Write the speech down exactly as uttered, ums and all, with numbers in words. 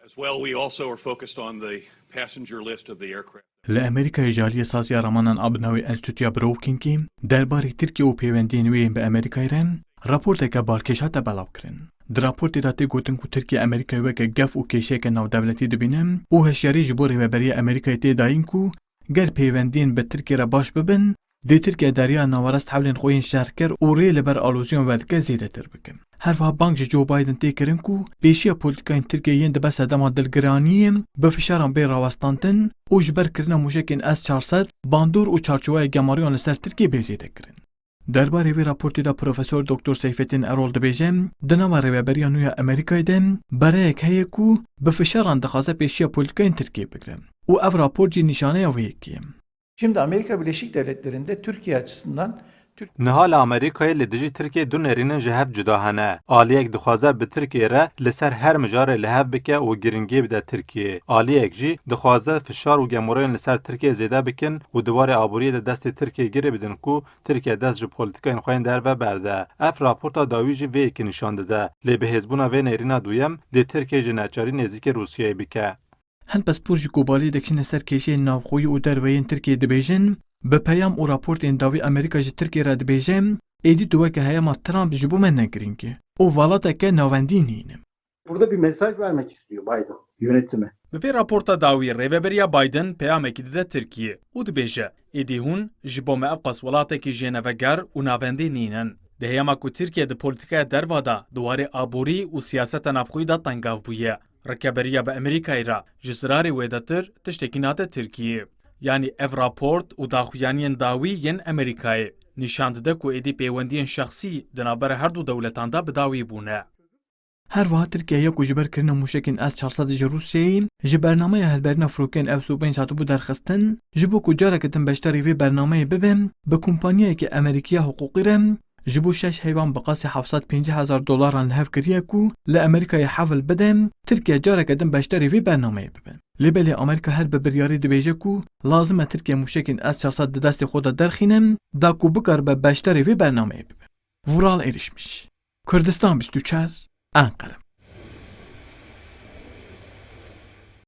As well, we also are focused on the passenger list of the aircraft. Li Amerîkayê ji aliyê saziya Ramanan Abnawê Enstitûya Brookingê derbarê Tirkiye û pêwendiyên wê yên bi Amerîkayê re raporteke balkêş hate belavkirin. Di raportê de tê gotin ku Tirkiye Amerîkayê weke gef û kêşeyeke navdewletî dibîne û hişyarî ji bo rêveberiya Amerîkayê tê dayîn ku ger pêwendiyên bi Tirkiye re baş bibin, dê Tirkiye Derya Nawerast hewlên xwe yên şerker û rê li ber aloziyên vedike zêdetir bike. Her wiha bang ji Joe Biden tê kirin ku pêşiya polîtîkayên Tirkiye yên dibe sedema dilgiraniyê bi fişaran bê rawestantin û ji ber kirina mûşekên S çar sed bandor û çarçoweya gemariyan li ser Tirkiye bê zêdekirin. Derbarê vê raportê de Profesor Doktor Seyfettin Erol dibêje, di nava rêveberiya nû ya Amerîkayê de bereyek heye ku bi fişaran dixwaze pêşiya polîtîkayên Tirkiyê bigire û ev rapor jî nîşaneya wê yekê ye. Şimdi Amerika Birleşik Devletleri'nde Türkiye açısından Türk Niha li Amerîkayê li dijî Tirkiyê du nerînin ji hev cuda hene. Aliyek dixwaze bi Tirkiyê re li ser her mijarê li hev bike û giringiyê bide Tirkiyê. Aliyek jî dixwaze fişar û gemoreyên li ser Tirkiyê zêde bikin û di warê aboriyê de destê Tirkiyê girê bidin ku Tirkiye dest ji polîtîkayên xwe yên derve berde. Ev raporta dawî jî vê yekê nîşan dide. Lê bi hêzbûna vê nêrîna duyem dê Tirkiye ji neçarî nêzîkî Rûsyayê bike. Hin pispor ji Kobaliyê dikişîne ser kêşeyên navxweyî û derve yên Tirkiyê dibêjin, bi peyam û raportên dawî Amerîka ji Tirkiyê re dibêje, êdî tu weke heyama Trump ji bo me ne girîng e û welateke navendî nîne. Burada bir mesaj vermek istiyor Biden yönetime. Bi vê raporta dawî rêveberiya Biden peyamekî dide Tirkiyê û dibêje, êdî hûn ji bo me ewqas welatekî jêneveger û navendî nînin. Di heyama ku Tirkiye di polîtîkaya derva de di warê aborî û siyaseta navxweyî de tengav bûye, rikeberiya bi Amerîkayê re ji zirarê wêdetir tiştekî nade Tirkiyê. Yanî ev raport û daxuyaniyên dawî yên Amerîkayê nîşan dide ku êdî pêwendiyên şexsî di navbera her du dewletan de bi dawî bûne. Her wiha Tirkiye ya ku ji ber kirina mûşekên S çar sed ji Rûsyayê ji bernameya hilberîna firokeyan F pênc hatibû derxistin, ji bo ku careke din beşdarî vê bernameyê bibe, bi kompanyayeke Amerîkî ya hiqûqî re ji bo şeş heywan bi qasî heft sed pêncî hezar dolaran li hev kiriye ku li Amerîkayê hewl bide, Tirkiye careke din beşdarî vê bernameyê bibe. Lê belê Amerîka her bi biryarî dibêje ku lazim e Tirkiye mûşekên S çar sed di destê xwe de derxîne, da ku bikaribe beşdarî vê bernameyê bibe. Vural Erişmiş, Kurdistan bîst û çar, Enqere.